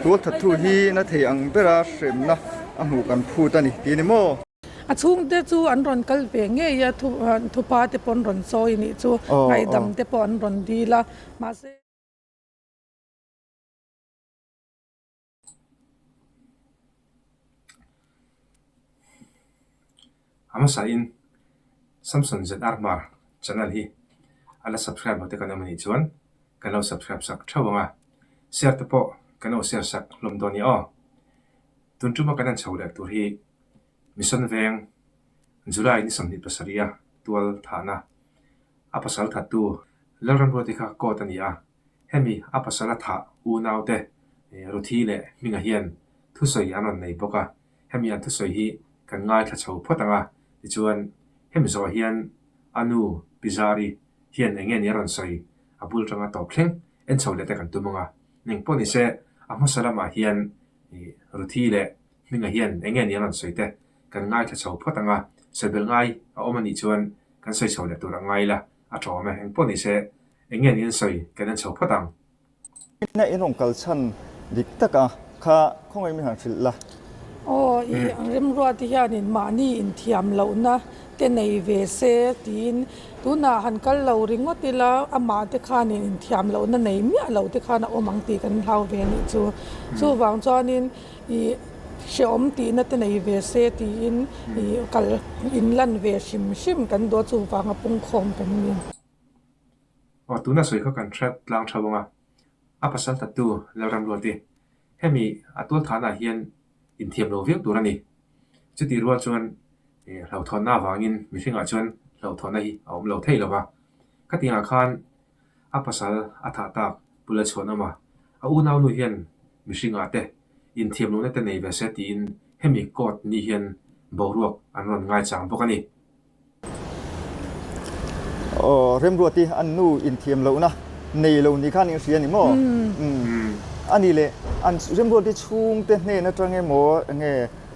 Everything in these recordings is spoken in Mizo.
Tualthattu hi na thei ang bera hremna a hmuh kan phut a ni tih a ni maw? A chhungte chu an rawn kal ve ngei a, thupa te pawh an rawn chawi nih chu, ngaihdam te pawh an rawn dil a, mahse. A hmasain Samson ZR Hmar channel hi a la subscribe lo te kan awm anih chuan kan lo subscribe sak theuh ang a, share te pawh kan lo share sak hlawm dawn nia aw. Tun tuma kan en chho leh tur hi Mission Veng July ni 27 a tual thahna a pasal thattu Lalramruati kha court a ni a, Hemi a pasal a thah unaute Ruthi leh Hminga hian thusawi an rawn nei bawk a, hemi an thusawi hi kan ngaithla chho phawt ang a, tichuan hemi zawh hian a nu Pi Zari hian eng nge ni a rawn sawi a bul tanga tawp thleng en chho leh te kan tum ang a, eng pawh ni se a hmasa lamah hian Ruthi leh Hminga hian eng nge ni a rawn sawi te kan ngaithla chho phawt ang a, sawi belh ngai a awm a nih chuan kan sawi chho leh tur a ngai la a tawm e, eng pawh ni se Eng nge niin sawi kan en chho phawt ang. Ina in rawn kal chhan dik tak a kha khawngaih mi han hrilh la. Aw i remruati hianin mahni inthiam lohna te nei ve se tiin tunah han kal lo ringawt ila amah te khanin inthiam lohna nei miah lo te khan a awm ang tih kan hlau ve anih chu. Chuvang chuanin i hrehawm tihna te nei ve se tiin i kal inlan ve hrim hrim kan duh a chuvanga pungkhawm kan ni. Aw tuna sawi kha kan hriat tlang tha bawk a, a pasal tattu Lalramruati, hemi a tual thanah hian inthiam lo viau tur a ni. Chutih rual chuan hlauhthawnna avangin mihringah chuan hlauhthawnna hi a awm lo thei lo va. Khatiangah khan a pasal a thah tak Pu Lalchhuanawma, a unaunu hian mihringah te inthiam lohna te nei ve se tiin hemi court ni hian boruak an rawn ngaichang bawk a ni. Aw Remruati an nu inthiam lohna nei lo ni khan in hria ni maw? Umm a ni le, an Remruati chhungte hnen atang emaw enge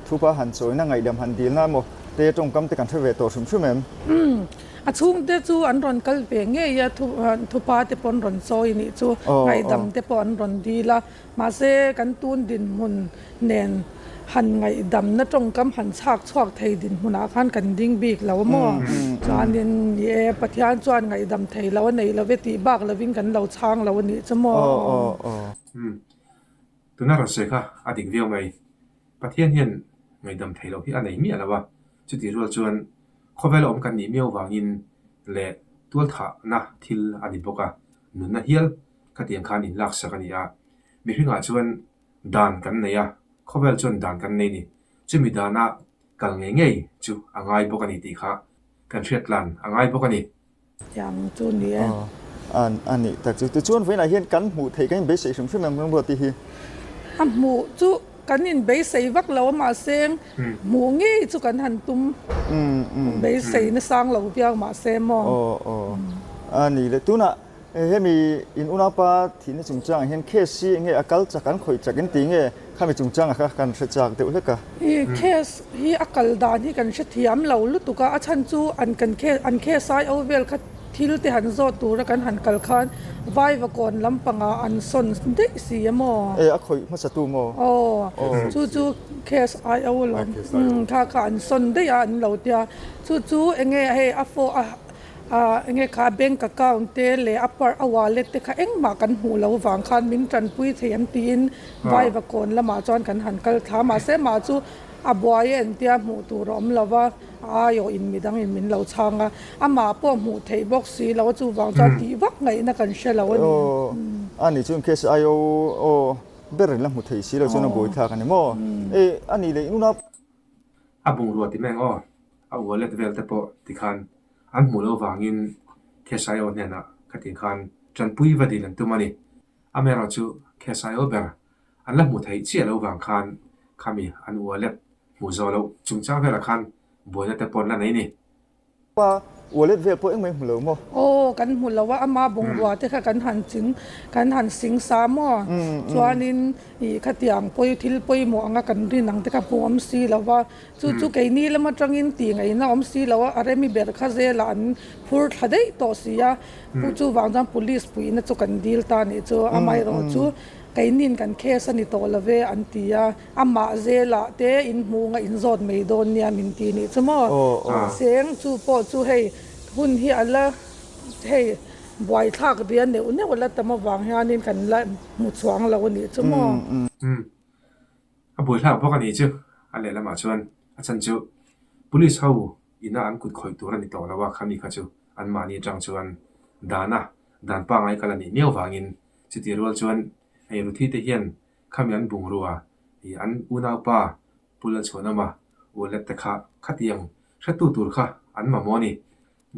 thupa han chawina ngaihdam han dilna emaw te tawngkam te kan hre ve tawh hrim hrim em? Umm a chhungte chu an rawn kal ve ngei a, thupa te pawh an rawn chawi nih chu ngaihdam te pawh an rawn dil a. Mahse, kan tun dinhmun nen han ngaihdamna tawngkam han chhak chhuak thei dinhmunah khan kan ding bik lo maw? Chuanin, ni e, Pathian chuan ngaihdam thei lo a nei lo ve tih bak lovin kan lo chhang lo a nih chu maw? Umm, tuna rawn sawi kha a dik viau mai. Pathian hian ngaihdam thei loh hi a nei miah lo a, chutih rual chuan khawvel a awm kan nih miau vangin leh tualthahna thil a ni bawk a, nunna hial Khatiang khan in laksak a ni a, mihringah chuan dan kan nei a, khawvel chuan dan kan nei ni. Chumi dana kal ngei ngei chu a ngai bawk a ni tih kha kan hriat tlan a ngai bawk a ni. Tiang chu ni e. Aw, a nih tak chu. Tichuan vawiinah hian kan hmuh theih kan inbeisei hrim hrim em Remruati hi? A hmuh chu kan inbeisei vak lo a, mahse hmuh ngei chu kan han tum beisei nasang lo viau mahse maw? Aw, aw, a nih le. Tunah Hemi in unaupa thihna chungchangah hian case hi enge a kal chak an khawih chak in tih nge khami chungchangah kha kan hre chak deuh hlek a. I case hi a kal dan hi kan hre thiam lo lutuk a, a chhan chu an kan case an case ai o vel kha thil te han zawt tura kan han kal khan Vaivakawn lampangah an sawn daih si a maw? E a khawih hmasa tu maw? Aw chu chu case ai o alawm kha kha an sawn daih a an lo tia chu chu enge hei a phone a Ahh enge kha bank account te leh a par a wallet te kha engmah kan hmuh loh vang khan min tanpui thei an tiin Vaivakawn lamah chuan kan han kal thla a mahse mah chu a buai a entia hmuh tur a awm lo va a aiawh in midang in min lo chhang a amah pawh hmuh theih bawk si lo a chuvang chuan tih vak ngaihna kan hre lo a ni. Aw a nih chuan case I O aw ber in la hmu thei si lo chuan a buai thlak a ni maw? E a nih leh inuna. A bungrua ti meng aw, a wallet vel te pawh tikhan an hmuh loh vangin Khesaio hnenah khatin khan tanpui va dil an tum a ni. Amaherawh chu Khesaio ber an la hmuh theih chiah loh vang khan khami an wallet hmuh zawh loh chungchang velah khan buaina te pawh an la nei ni. Pa, wallet vel pawh engmah i hmu lo maw? Aw, kan hmu lo a, ama bungrua te kha kan han ching, kan han sing sa maw? Chuanin ih khatiang pawi thil pawimawh anga kan rin ang te kha hmu awm si lo va, chu chu keini lam atangin tih ngaihna awm si lo a, a remi ber kha zelah an phur thla daih tawh si a, chuvang chuan police puihna chu kan dil ta nih chu, amaherawh chu. Keinin kan case a ni tawh lo ve an ti a, amah zelah te in hmunga in zawt mai dawn nia min ti nih chu maw. Seng chu pawh chu hei hun hi a la hei buaithlak ria neuh neuh a la tam avang hianin kan la hmu chuang lo a nih chu maw. A buaithlak bawk a nih chu a lehlamah chuan a chhan chu police ho ina an kut khawih tur a ni tawh lo a, khami kha chu anmahni atang chuan dana dan pangngai kal a nih miau vangin Chutih rual chuan hei Ruthi te hian khami an bungrua ih an unaupa Pu Lalchhuanawma wallet te kha khatiang hretu tur kha an mamawh a ni.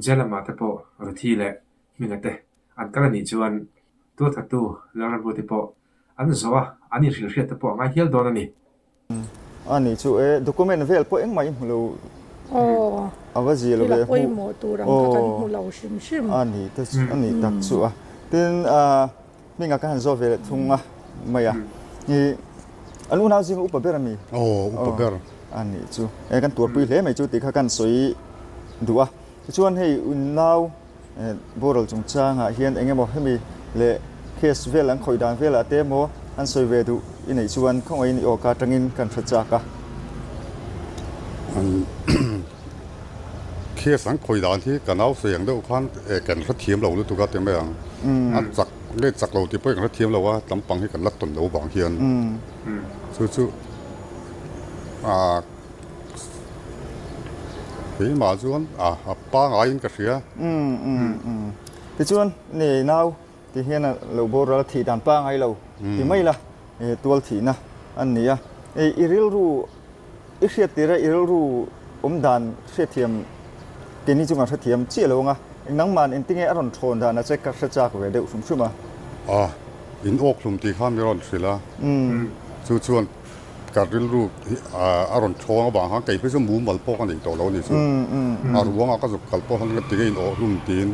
Jail lamah te pawh Ruthi leh Hminga te an kal a nih chuan tualthattu Lalramruati pawh an zawh a, an inhrilhhriat te pawh a ngai hial dawn a ni. A nih chu e, document vel pawh engmah i hmu lo a va zia lo ve hmuh pawimawh tur ang kha kan hmu lo hrim hrim. A nih te chu a nih tak chu a. Tin hmingah ka han zawt ve leh thung a mai a. I an unau zinga upa ber a mi? Aw upa ber. A nih chu e kan tuarpui hle mai chu tih kha kan sawi duh a. Tichuan hei unau Boral chungchangah hian eng emaw hemi leh case vel an khawih dan velah te emaw an sawi ve duh i neih chuan khawngaihin i awka atangin kan hre chak a. Case an khawih dan hi ka nau sawi ang deuh khan kan hre thiam lo lutuk a ti mai ang. A chak nge chak lo tih pawh hi kan hre thiam lo a, tlampang hi kan la tawn lo vang hian chu chu Keimah chuan a a pangaiin ka hria. Umm umm umm. Tichuan nei nau ti hian a lo boral thih dan pangai lo ti mai la tual thihna an ni a. I rilru i hriat tir a i rilru awm dan hriatthiam keini chu kan hrethiam chiah lo ang a. Nangman engtinge a rawn thawn dan a che ka hre chak ve deuh hrim hrim a. A in awk hlum tih khan mi rawn hrilh a. Chu chuan Ka rilru hi a rawn thawng avang khan kei phei chu mumal pawh ka nei tawh lo a ni chu. A ruangah ka zuk kal pawh khan ka ti nge in awh hlum tiin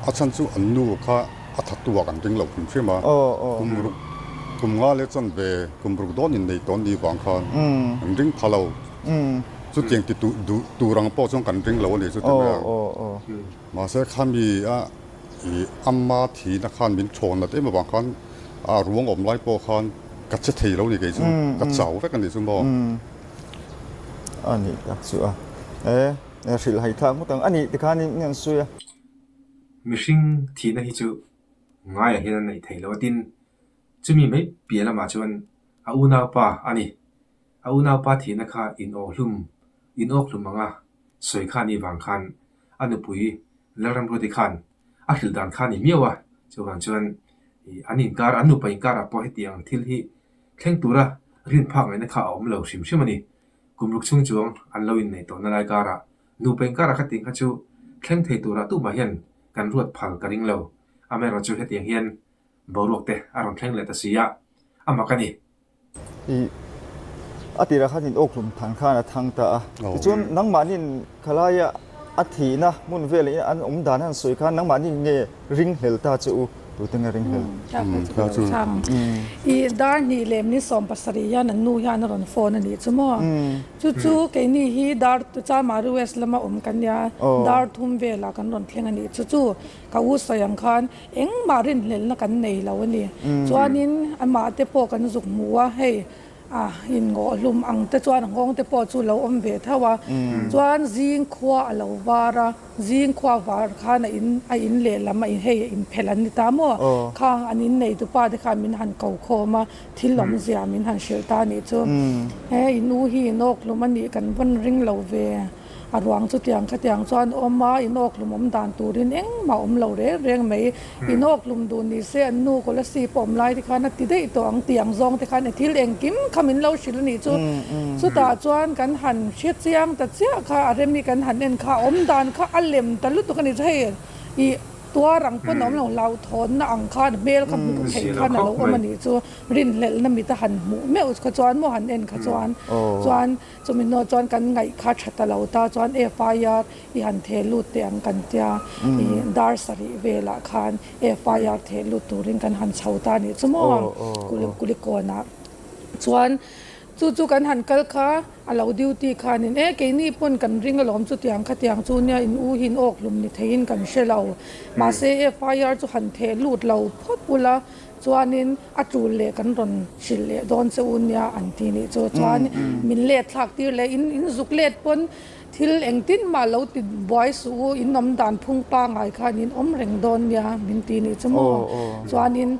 a chhan chu an nu kha a that tu ah kan ring lo hrim hrim a. Kum ruk kum nga leh chuan ve kum ruk dawn in nei tawh an nih vang khan kan ring pha lo. Chutiang ti duh tur ang pawh chuan kan ring lo a ni chu ti mai ang. Mahse khami a Ih amma thihna khan min thawn nat em avang khan a ruang awm lai pawh khan ka che thei lo ni kei chu ka chau vek a ni chu maw. A nih tak chu a e hrilh hai thlak ngawt ang a nih tikhan in an sawi a. Mihring thihna hi chu ngaiah hian a neih theih loh a tin chumi mai piah lamah chuan a unaupa a ni. A unaupa thihna kha in awhhlum in awkhlum anga sawi kha a nih vang khan a nupui Lalramruati khan a hrilh dan kha a ni miau a, chuvang chuan an inkar, an nupa inkarah pawh hetiang thil hi thleng tura rin phak ngaihna kha a awm lo hrim hrim a ni. Kum ruk chhung chuang an lo inneih tawhna lai karah nupa inkarah khatiang kha chu thleng thei turah tumah hian kan ruat phal ka ring lo. Amaherawhchu hetiang hian boruak te a rawn thleng leh ta si a, a mak a ni. I a tirah khan in awkhlum than khan a thang ta a. Tichuan nangmahniin khalaia a thihna hmun velah in an awm dan han sawi khan nangmahni nge ringhlel ta che u? Tute nge ringhlel? I dar hnih leh minute 70 hian an nu hian a rawn phone a nih chu maw? Chu chu keini hi dar Chamari West lama awm kan nia, dar thum velah kan rawn thleng a nih chu chu ka u sawi ang khan Engmah rinhlelhna kan nei lo a ni. Chuanin amah te pawh kan zuk hmu a, hei a innghawh hlum ang te chuan a nghawng te pawh chu lo awm ve tho a. Chuan zing khua a lo var a, zing khua var khan a in a in lehlam a in hei a inphelh an ni ta maw? Khang an innei tupa te khan min han ko khawm a, thil awmzia min han hrilh ta a nih chu. He in u hi inawk hlum a nih kan vawn ring lo ve. A ruang chutiang khatiang chuan awm a, inawkhlum awm dan turin engmah awm lo reng reng mai. Inawkhlum duh ni se an nu Kolasi pawh awm lai te khan a ti daih tawh ang tih ang zawng te khan e thil engkim kha min lo hrilh a nih chu. Chutah chuan kan han hre chiang ta chiah kha a remi kan han en kha awm dan kha a lem ta lutuk a ni chu hei ih tuar ang pawn a awm lo hlauhthawnna ang khan hmel kha hmuh theih khan a lo awm a nih chu rinhlelhna mit a han hmuh meuh kha chuan maw han en kha chuan chuan Chumi hnuah chuan kan ngaih kha tha ta lo ta chuan FIR i han theh lut teh ang kan tia i dar sarih velah khan FIR theh lut turin kan han chho ta a nih chu maw Kulikawnah chuan. Chu chu kan han kal kha a lo duty khanin e keini pawn kan ring alawm chutiang khatiang chu nia in u hi in awk hlum ni theiin kan hre lo. Mahse FIR chu han theh lut lo phawt ula chuanin a tul leh kan rawn hrilh leh dawn che u nia an ti nih chu. Chuan min let thlak tir leh in in zuk let pawn thil engtin mah lo ti buai suh u in awm dan phung pangai khan in awm reng dawn nia min ti nih chu maw. Chuanin.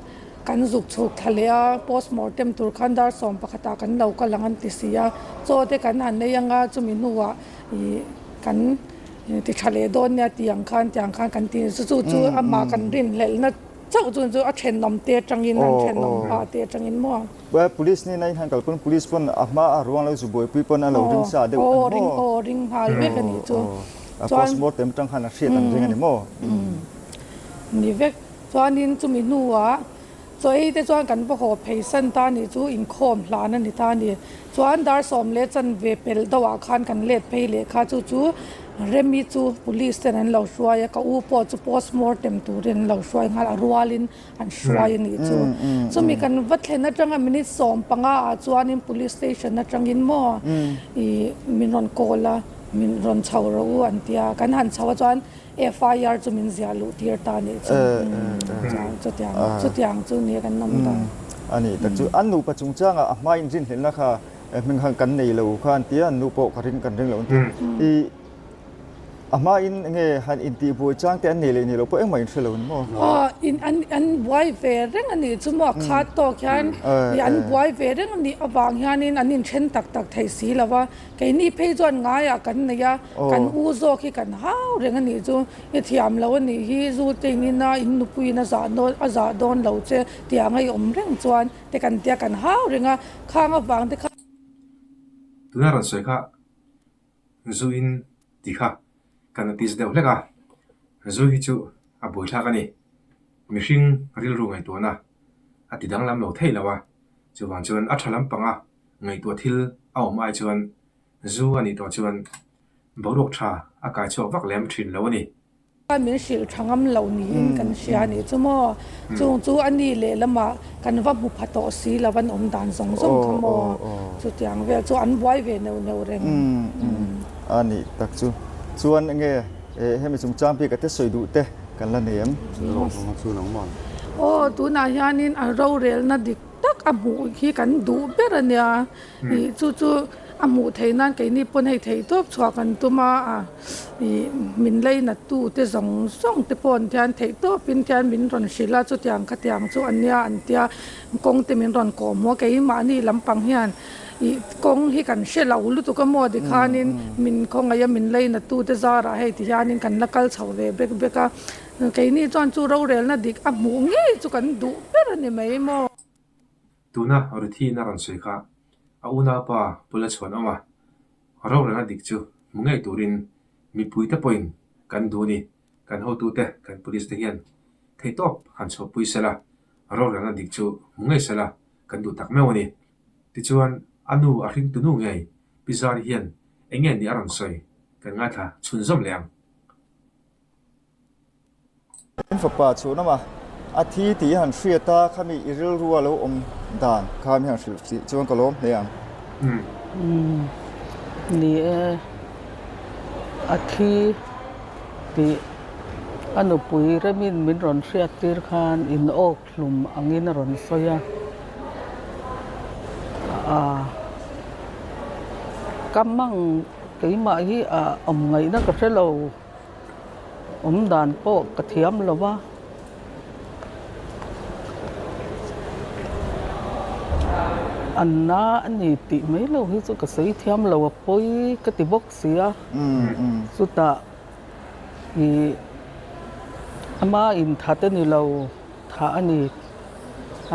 Kan zuk chhuk thla leh a, post mortem tur khan dar 11 ah kan lo kal ang an ti si a, chaw te kan han nei ang a, chumi hnuah ih kan ti tha leh dawn nia tih ang khan tiang khan kan ti chu chu chu amah kan rinhlelhna chauh chu chu a thenawm te atangin an thenawm pa te atangin maw. Well police hnena in han kal pawn police pawn a hma a ruang lo zu buaipui pawn a lo ring sa deuh an maw? Aw ring aw ring nghal vek a nih chu. A post mortem atang khan a hriat an ring a ni maw? Ni vek. Chuanin chumi hnuah chaw ei te chuan kan va haw phei san ta nih chu inkhawm hlan a ni ta a ni. Chuan dar sawm leh chanve pelh deuhah khan kan let phei leh kha chu chu Remi chu police ten an lo hruai a, ka u pawh chu post mortem turin an lo hruai nghal a rualin an hruai a nih chu. Chumi kan va thlen atanga minute 15 ah chuanin police station atangin maw ih min rawn call a, min rawn chho rawh u an ti a, kan han chho a chuan FIR chu min ziah luh tir ta nih chu chutiang chutiang chu nia kan awm ta. A ni tak chu an nupa chungchangah a hmain rinhlelhna kha hming khan kan nei lo kha an ti a, an nu pawh ka ring kan ring lo an ti. I a hmain enge han intihbuai chang te an nei leh nei lo pawh engmah in hre lo ni maw? Aw in an an buai ve reng a nih chu maw a khat tawk hian i an buai ve reng a nih avang hianin an inthen tak tak thei si lo va. Keini phei chuan ngaiah kan nei a, kan u zawk hi kan hau reng a nih chu. I thiam lo a nih hi, zu te in ina in nupuiin a zah dawn a zah dawn lo che tih anga i awm reng chuan te kan tia kan hau reng a, khang avang te kha. Tuna rawn sawi kha zu in ti kha kan notice deuh hlek a, zu hi chu a buaithlak a ni. Mihring rilru ngaihtuahna a ti danglam lo thei lo a, chuvang chuan a tha lampanga Ngaihtuah thil a awm ai chuan zu a nih tawh chuan boruak tha a kai chhuak vak lem thin lo a ni. Min hrilh tha ngam lo niin kan hria a nih chu maw? Chung chu a ni leh lamah kan va hmu pha tawh si lo an awm dan zawng zawng kha maw? Chutiang vel chu an buai ve neuh neuh reng. A nih tak chu. Chuan enge hemi chungchang bik a te sawi duh te kan la nei em? Aw tunah hianin a rorelna dik tak a hmuh hi kan duh ber a nia ih chu chu a hmuh theih nan keini pawn hei theih tawp chhuah kan tum a ih min lei nat tu te zawng zawng te pawh an thian theih tawp in thian min rawn hrilh a chutiang khatiang chu a nia an tia kawng te min rawn kawh hmuh a keimahni lampang hian ih kawng hi kan hre lo lutuk a maw tikhanin min khawngaih a min lei nat tu te zarah hei ti hianin kan la kal chho ve bek bek a. Keini chuan chu rorelna dik a hmuh ngei chu kan duh ber a ni mai maw? Tuna Ruthiin a rawn sawi kha a unaupa bula chhuan awm a, rorelna dik chu hmu ngei turin mipuite pawhin kan duh a ni. Kan hotute, kan police te hian theihtawp han chhuahpui sela, rorelna dik chu hmu ngei sela kan duh tak meuh a ni. Tichuan, a nu a hringtu nu ngei Pi Zari hian eng nge ni a rawn sawi kan ngaithla chhunzawm leh ang. In fapa chu nama a thi tih han hriat a, khami i rilru a lo awm dan kha mi han hrilh tih chuan ka lawm hle ang. Umm ni e, a thi tih a nupui remin min rawn hriat tir khan in awk hlum angin a rawn sawi a, ah ka mang keimah hi a awm ngaihna ka hre lo. Awm dan pawh ka thiam lo va. An na a ni tih mai lo hi chu ka sawi thiam lo a pawi ka ti bawk si a. Chutah ih ama inthat a ni lo thah a ni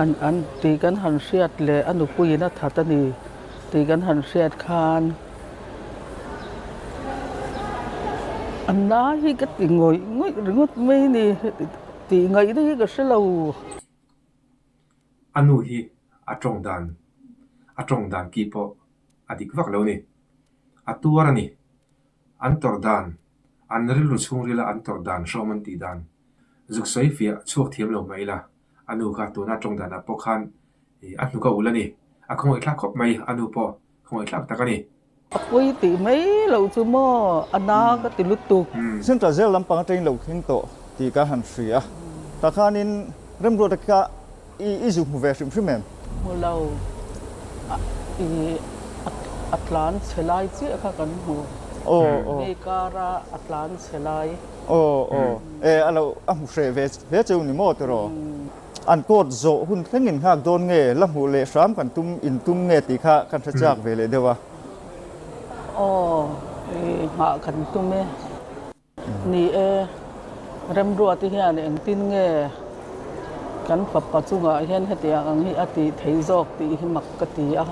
an an tih kan han hriat leh a nupuiin a that a ni tih kan han hriat khan. A na hi ka ti ngawih ngawih ringawt mai a ni tih ngaihna hi ka hre lo. A nu hi a tawng dan a tawng dan ki pawh a dik vak lo a ni. A tuar a ni. An tawrh dan, an rilru chhungrila an tawrh dan hrawm an tih dan zuk sawi fiah chhuak thiam lo mai ila a nu kha tuna tawng danah pawh khan a hnuk a ulh a ni. A khawngaihthlak khawp mai, a nu pawh khawngaihthlak tak a ni. A pawi tih mai loh chu maw a na ka ti lutuk. Central Jail lampang atangin lo thleng tawh tih ka han hria. Tah khanin Remruata kha i zu hmu ve hrim hrim em? Hmu lo. I a tlan chhe lai chiah kha kan hmu. Mi kara a tlan chhe lai. Aw aw. E a lo a hmu hreh ve hle cheu ni maw tiraw? An court zawh hun thleng in nghak dawn nge, la hmuh leh hram kan tum in tum nge tih kha kan hre chak ve leh deuh a. Aw, i nghah kan tum e. Ni e, Remruati hian engtin nge kan fapa chungah hian hetiang ang hi a tih thei zawk tih hi mak ka ti a.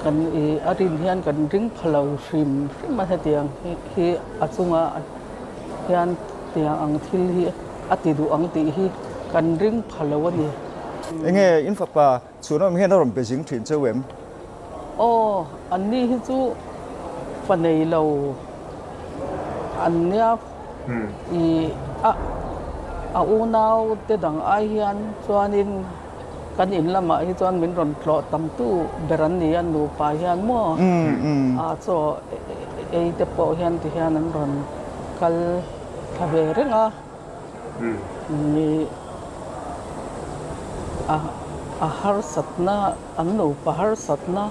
Kan i a rin hian kan ring pha lo hrim hrim a hetiang hi a chunga hian tiang ang thil hi a ti duh ang tih hi kan ring pha lo a ni. Enge in fapa chhunawm hian a rawn be zing thin cheu em? Aw, anni hi chu fa nei lo an nia i a a unau te dang ai hian chuanin kan in lamah hi chuan min rawn tlawh tam tu ber an ni a nupa hian maw a chaw ei te pawh hian ti hian an rawn kal Thla ve reng a, ni a a harsatna an nupa harsatna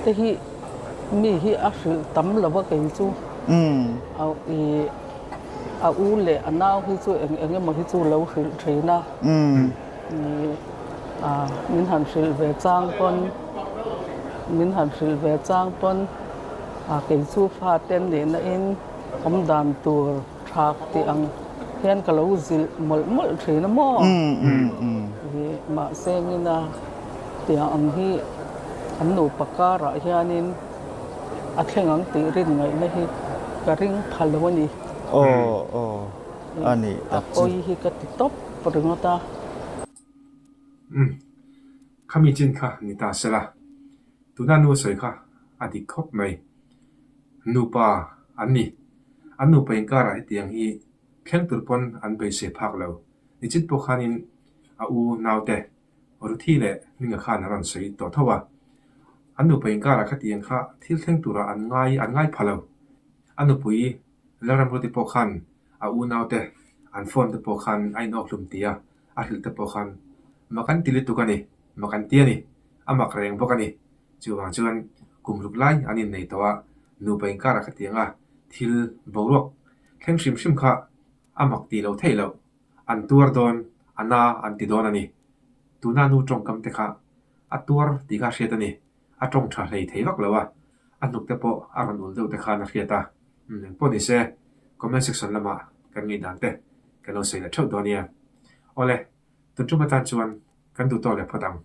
te hi mi hi a hrilh tam lo a kei chu a i a u leh a nau hi chu eng eng emaw hi chu lo hrilh thin a ni a min han hrilh ve chang pawn min han hrilh ve chang pawn a kei chu fate an nihna in. Awm dan tur thlak tih ang hian ka lo zilh mawlh mawlh thin a maw? Mahse ngina tiang ang hi an nupa karah hianin a thleng ang tih rin ngaihna hi ka ring pha lo a ni. Aw aw a nih tak chu. A pawi hi ka ti tawp ringawt a. Umm khami chin kha ni ta sela tuna nu sawi kha a dik khawp mai. Nupa an ni. An nupa inkarah hetiang hi thleng tur pawn an beisei phak lo. Nichit pawh khanin a u naute Ruthi leh Hminga khan a rawn sawi tawh tho a. An nupa inkarah khatiang kha thil thleng turah an ngai an ngai pha lo. A nupui Lalramruti pawh khan a u naute an phone te pawh khan a inawkhlum ti a, a hrilh te pawh khan mak an ti lutuk a ni, mak an ti a ni, a mak reng bawk a ni. Chuvang chuan kum ruk lai an innei tawh a, nupa inkarah khatiang a thil boruak thleng hrim hrim kha a mak tih loh theih loh, an tuar dawn, a na an ti dawn a ni. Tuna nu tawngkam te kha a tuar tih kha a hriat a ni, a tawng tha hlei thei vak lo a, a hnuk te pawh a rawn ul deuh te khan a hriat a, umm engpawh ni se comment section lamah kan ngaihdan te kan lo sawi leh theuh dawn nia. Awle, tun tum atan chuan kan duh tawk leh phawt ang.